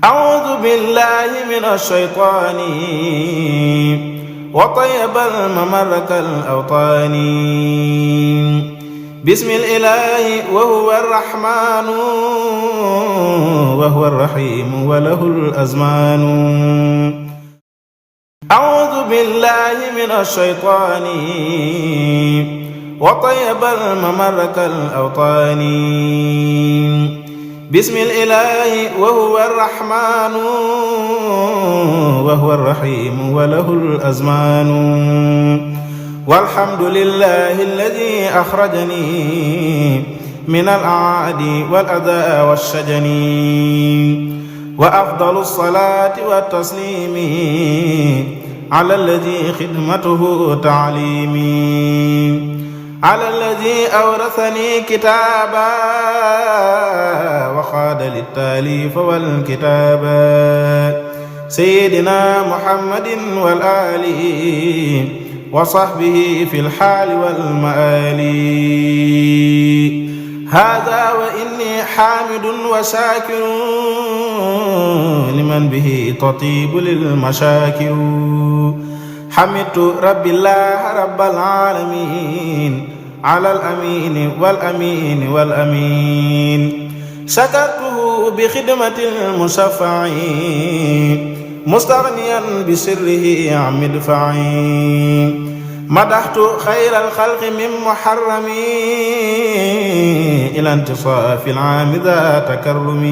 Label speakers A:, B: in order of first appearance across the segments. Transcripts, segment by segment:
A: أعوذ بالله من الشيطان وطيب الممر كالأوطان بسم الإله وهو الرحمن وهو الرحيم وله الأزمان أعوذ بالله من الشيطان وطيب الممر كالأوطان بسم الإله وهو الرحمن وهو الرحيم وله الأزمان والحمد لله الذي أخرجني من الأعادي والأذى والشجن وأفضل الصلاة والتسليم على الذي خدمته تعليمي على الذي أورثني كتابا وخاد للتاليف والكتابا سيدنا محمد والآل وصحبه في الحال والمآل هذا وإني حامد وشاكر لمن به تطيب للمشاكر حمدت رب الله رب العالمين على الأمين والأمين والأمين شكرته بخدمة المشفع مستغنيا بسره عن مدفعي مدحت خير الخلق من محرم إلى انتصاف العام ذا تكرم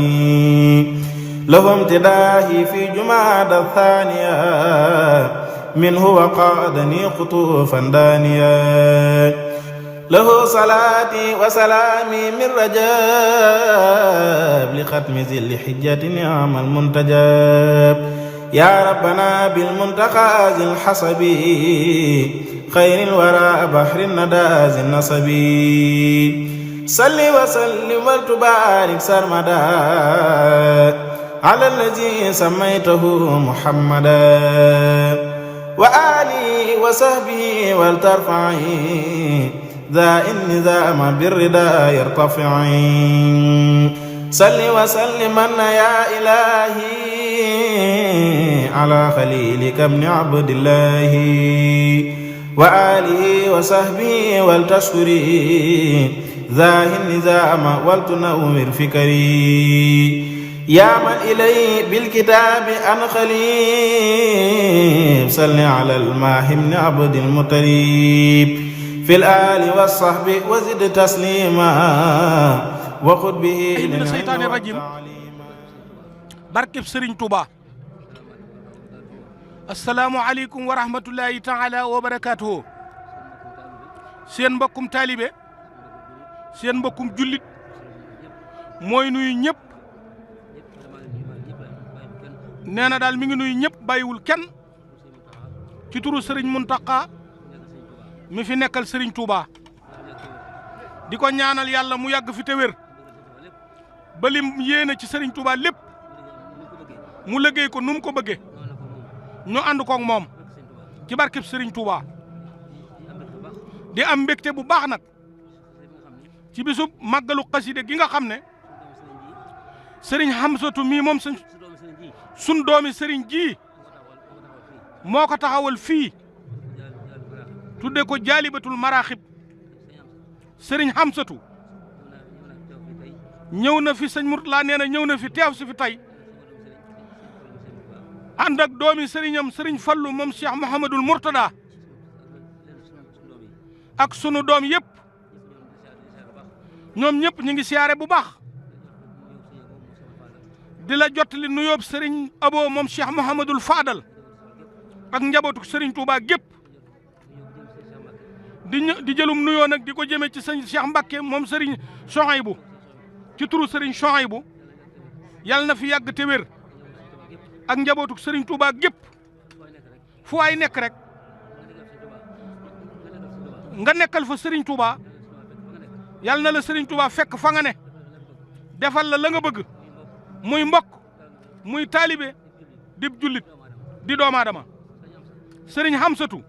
A: له امتداحي في جمادى الثانية منه وقادني قطوفا دانيا له صلاتي وسلامي من رجاب لختم ذي الحجة نعم المنتجاب يا ربنا بالمنتقى ذي الحصب خير الورى بحر الندى ذي النصب صل وسلم وتبارك سرمدا على الذي سميته محمدا وآله وصحبه ولترفعي ذا النظام بالرداء يرتفعي صل وسلم يا إلهي على خليلك ابن عبد الله وآله وصحبه ولتشكري ذا النظام ولتنور فكري يا من إلي بالكتاب أنخلي صل على الماهي بن عبد المطلب في الآل والصحب وزد تسليما وخذ به
B: من الشيطان الرجيم barkeb Sëriñ Tuuba assalaamu aleykum wa rahmatullahi taala wa barakaatuhu seen mbokkum taalibe seen mbokkum jullit mooy nuyu ñëpp nee na daal mi ngi nuyu ñëpp bàyyiwul kenn ci turu Sëriñ Muntaqa mi fi nekkal Sëriñ Tuuba di ko ñaanal yàlla mu yàgg fi te wér ba lim yéene ci Sëriñ Tuuba lépp mu liggéey ko nu mu ko bëggee ñu ànd koog moom ci barkeb Sëriñ Tuuba di am mbégte bu baax nag ci bisub màggalu xaside gi nga xam ne Sëriñ Hamsatu mii moom sun doomi sëriñ ji moo ko taxawal fii tudde ko jaalibatul maraaxib sëriñ Hamsatu ñëw na fi sëñ Murtala nee na ñëw na fi teew si fi tey ànd ak doomi sëriñam sëriñ Fallu moom Cheikh Mouhamadul Mourtada ak sunu doom yëpp ñoom ñëpp ñu ngi siyaare bu baax di la jottali nuyoob sëriñ Abo moom Cheikh Mouhamadul Fadal ak njabootu sëriñ Touba gépp di jëlum nuyoo nag di ko jëmee ci sëñ Cheikh Mbakke moom sëriñ Souhaïbou ci turu sëriñ Souhaïbou yàlla na fi yàgg te wér ak njabootu sëriñ Touba gépp fu waay nekk rek nga nekkal fa sëriñ Touba yàlla na la sëriñ Touba fekk fa nga ne defal la nga bëgg muy mbokk muy taalibe di jullit di doomu aadama sëriñ Hamsatu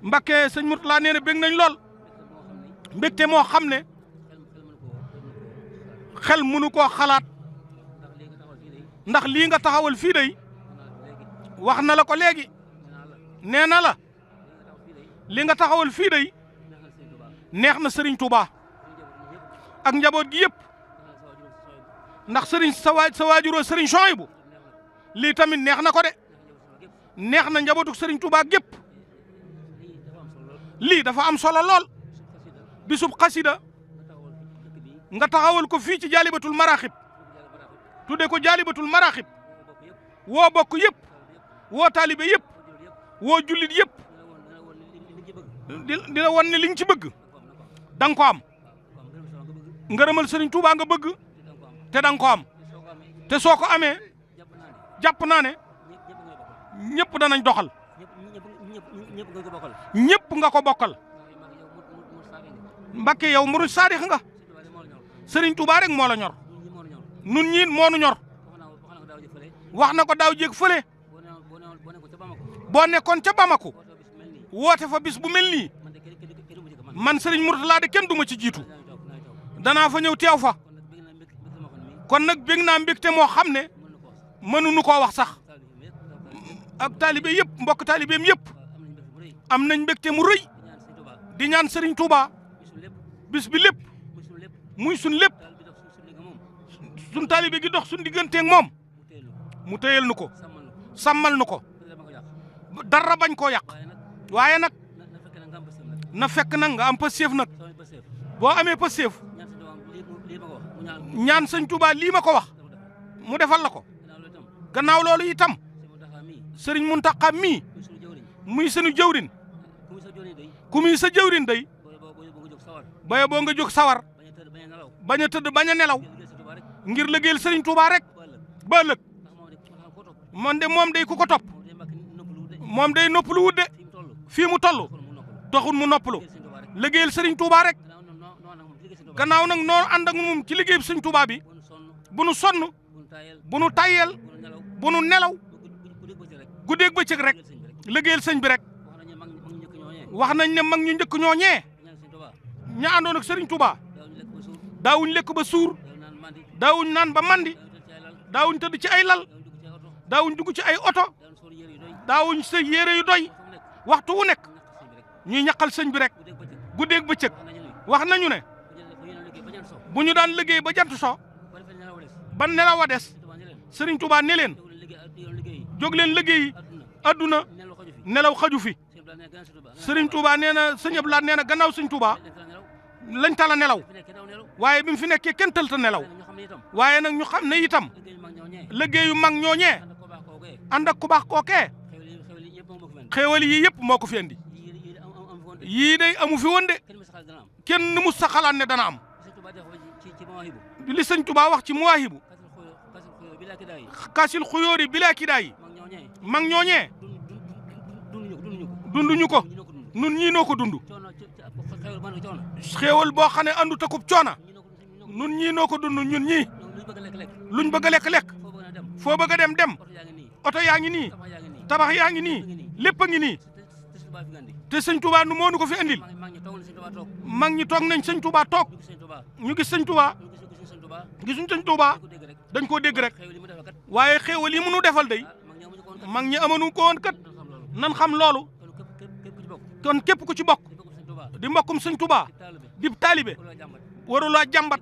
B: Mbakke sëñ Murtala nee na bég nañ lool mbégte moo xam ne xel mënu koo xalaat ndax lii nga taxawal fii day wax na la ko léegi nee na la li nga taxawal fii day neex na Serigne Touba ak njaboot gi yëpp ndax Serigne sa waajuroo Serigne Souhaïbou lii tamit neex na ko de neex na njabootu Serigne Touba gépp lii dafa am solo lool bisub xasida nga taxawal ko fii ci jaalibatul maraaxib tudde ko jaalibatul maraaxib woo bokk yëpp woo taalibe yëpp woo jullit yëpp di la won ne li nga ci bëgg da nga ko am ngërëmal Serigne Touba nga bëgg te da nga ko am te soo ko amee jàpp naa ne ñëpp danañ doxal ñëpp nga ko bokkal Mbakke yow murid saadix nga Serigne Touba rek moo la ñor nun ñii moo nu ñor wax na ko daaw jéeg fële boo nekkoon ca Bamako woote fa bis bu mel nii man Serigne Mourtala de kenn duma ci jiitu danaa fa ñëw teew fa kon nag bég naa mbégte moo xam ne mënuñu koo wax sax ak taalibe yëpp mbokk taalibeem yëpp am nañ mbégte mu rëy di ñaan Serigne Touba bis bi lépp muy sun lépp sun taalibe gi dox sun digganteeg moom mu téyel nu ko sàmmal nu ko dara bañ koo yàq waaye nag na fekk nag nga am pëseef nag boo amee pëseef ñaan Sëñ Touba lii ma ko wax mu defal la ko gannaaw loolu itam Sëriñ Muntaxa mii muy sunu jëwrin ku muy sa jëwrin day baye boo nga jóg sawar bañ a tëdd bañ a nelaw ngir liggéeyal Sëriñ Touba rek ba ëllëg man de moom day ku ko topp moom day noppalu wudde fii mu toll doxul mu noppalu liggéeyal Sëriñ Touba rek gannaaw nag noo ànd ak moom ci liggéey Sëriñ Touba bi bu nu sonn bu nu tayyel bu nu nelaw guddeeg bëccëg rek liggéeyal sëñ bi rek wax nañ ne mag ñu njëkk ñooñee ña àndoon ak Sëriñ Touba daawuñ lekk ba suur daawuñ naan ba mandi daawuñ tëdd ci ay lal daawuñ dugg ci ay oto daawuñ sa yére yu doy waxtu wu nekk ñuy ñaqal sëñ bi rek guddeeg bëccëg wax nañu ne bu ñu daan liggéey ba jant so ba nelaw a des Sëriñ Touba ne leen jóg leen liggéey adduna nelaw xaju fi Sëriñ Touba nee na sëñ Abdoulaye nee na gannaaw Sëriñ Touba lañ tala nelaw waaye bi mu fi nekkee kenn tëlta nelaw waaye nag ñu xam ne itam liggéeyu mag ñooñee ànd ak ku baax kookee xéewal yi yëpp moo ko fi andi yii day amu fi woon de kenn mu sa xalaat ne dana am li Sëñ Touba wax ci Mawaahibu kasil xuyóori bilaa kidaa yi mag ñooñee dunduñu ko nun ñii noo ko dund xéewal boo xam ne andu takub coona nun ñii noo ko dund ñun ñii luñ bëgg a lekk-lekk foo bëgg a dem oto yaa ngi nii tabax yaa ngi nii lépp a ngi nii te Sëñ Touba nu moo nu ko fi andil mag ñi toog nañ Sëñ Touba toog ñu gis Sëñ Touba gisuñ Sëñ Touba dañ koo dégg rek waaye xéewal yi mu nu defal day mag ñi amanu ko woon kat nan xam loolu kon képp ku ci bokk di mbokkum Sëñ Touba di taalibe warulaa jàmbat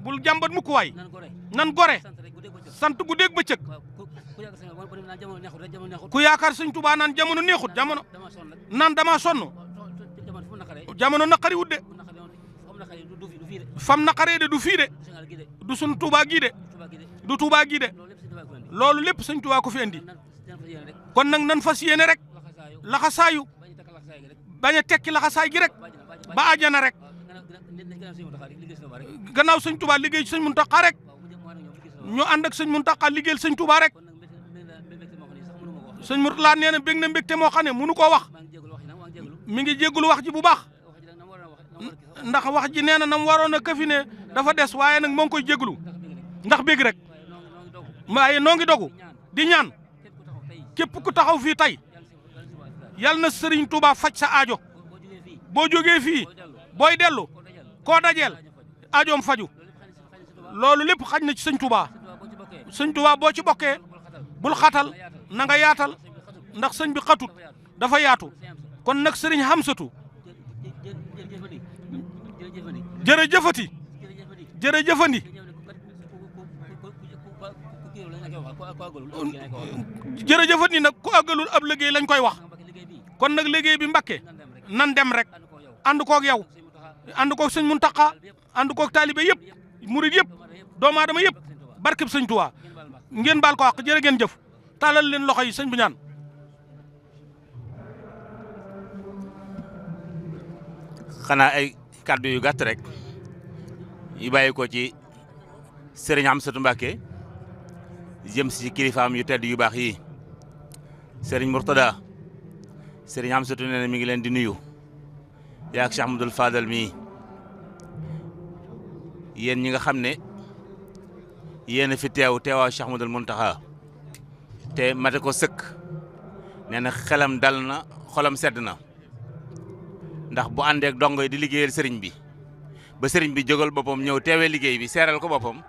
B: bul jàmbat mukk waay nan gore sant guddeeg bëccëg ku yaakaar Sëñ Touba naan jamono neexut jamono naan dama sonn jamono naqari wut de fam naqaree de du fii de du sun Touba gii de du Touba gii de loolu lépp Sëñ Touba ko fi andi kon nag nan fas yéene rek laxasaayu bañ a tekki laxasaay gi rek ba àjjana rek gannaaw Sëñ Touba liggéey ci Sëñ Muntaxa rek ñu ànd ak Sëñ Muntaxa liggéeyal Sëñ Touba rek Sëñ Mourtala nee na bég na mbégte moo xam ne mënu koo wax mi ngi jéggulu wax ji bu baax ndax wax ji nee na nam waroon a këfi ne dafa des waaye nag moo ngi koy jéggulu ndax bég rek waaye noo ngi dogu di ñaan képp ku taxaw fii tey yal na Sëriñ Touba faj sa aajo boo jógee fii booy dellu koo dajeel aajoom faju loolu lépp xaj na ci Sëñ Touba sëñ Tuubaa boo ci bokkee bul xatal na nga yaatal ndax sëñ bi xatut dafa yaatu kon nag sëriñ Hamsatu jërëjëfati jërëjëfandi jërëjëfandi nag ku àggalul ab liggéey lañ koy wax kon nag liggéey bi Mbakke nan dem rek ànd koog yow ànd koog sëñ Muntaxa ànd koog taalibe yëpp murid yëpp doomu aadama yëpp barkeb sëñ Tuubaa ngeen baal ko wax jërë ngeen jëf taalal leen loxo yi sëñ bi ñaan.
C: xanaa ay kàddu yu gàtt rek yu bàyyi ko ci sëriñ Amsatu Mbàkke jëm si kilifaam yu tedd yu baax yi sëriñ Murtada sëriñ Amsatu nee na mi ngi leen di nuyu yaa ak Cheikh Ahmadul Fadal mii yéen ñi nga xam ne yéen a fi teewaa Cheikh Ahmadul Muntaxa te mate ko sëkk nee na xelam dal na xolam sedd na ndax bu àndeek dongo yi di liggéeyal sëriñ bi ba sëriñ bi jógal boppam ñëw teewee liggéey bi seeral ko boppam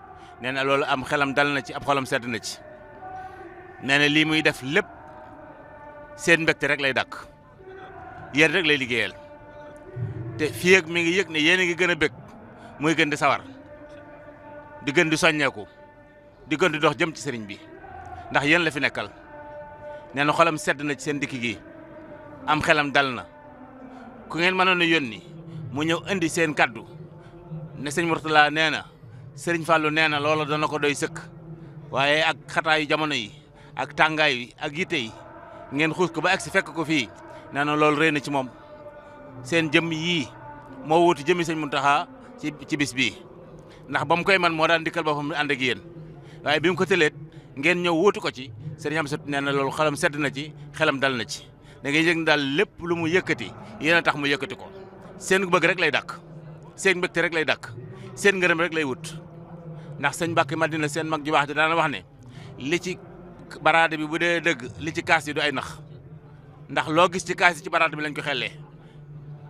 C: nee na loolu am xelam dal na ci ab xolam sedd na ci nee na lii muy def lépp seen mbégte rek lay dàkk yéen rek lay liggéeyal te fii ak mi ngi yëg ne yéen a ngi gën a bég muy gën di sawar di gën di soññeeku di gën di dox jëm ci sëriñ bi ndax yéen la fi nekkal nee na xolam sedd na ci seen dikk gi am xelam dal na ku ngeen mënoon a yónni mu ñëw indi seen kaddu ne sëñ Murtala nee na sëriñ Fallou nee na loola dana ko doy sëkk waaye ak xataayu jamono yi ak tàngaay yi ak yitte yi ngeen xuus ko ba agsi fekk ko fii nee na loolu rëy na ci moom seen jëmm yii moo wuti jëmmi sëñ Muntaxa ci bis bii ndax ba mu koy man moo daan dikkal boppam ànd ak yéen waaye bi mu ko tëleet ngeen ñëw wuutu ko ci sëriñ Amsatu nee na loolu xelam sedd na ci xelam dal na ci da ngay yëg daal lépp lu mu yëkkati yéen a tax mu yëkkati ko seen bëgg rek lay dàkk seen mbégte rek lay dàkk seen ngërëm rek lay wut ndax sëñ Mbàkke Madina seen mag ji baax di daana wax ne li ci baraade bi bu dee dëgg li ci kaas yi du ay nax ndax loo gis ci kaas yi ci baraade bi lañ ko xellee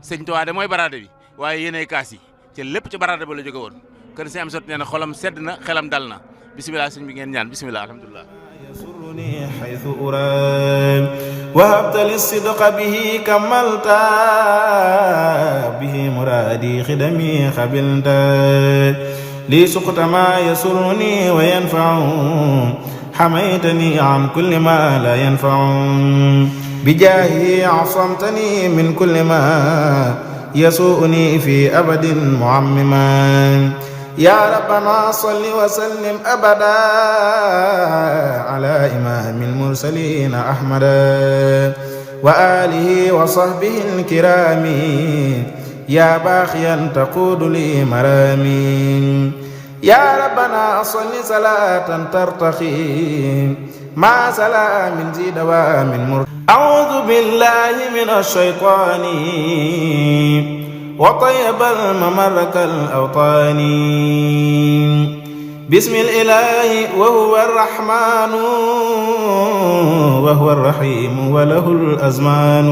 C: sëñ Tuubaa de mooy baraade bi waaye yéenay kaas yi ci lépp ci baraade bi la jóge woon kon sëñ Amsatu nee na xolam sedd na xelam dal na bisimilah sëñ bi ngeen ñaan bisimilah alhamdulilah
A: يسرني حيث أرام وهبت لي الصدق به كملت به مرادي خدمي خبلت لي سقط ما يسرني وينفع حميتني عن كل ما لا ينفع بجاهه عصمتني من كل ما يسوءني في أبد معمما يا ربنا صل وسلم أبدا على إمام المرسلين أحمد وآله وصحبه الكرام يا باخيا تقود لي مرامي يا ربنا صل صلاة ترتقي مع سلام زي دوام أعوذ بالله من الشيطان وطيب الممر كالأوطان بسم الإله وهو الرحمن وهو الرحيم وله الأزمان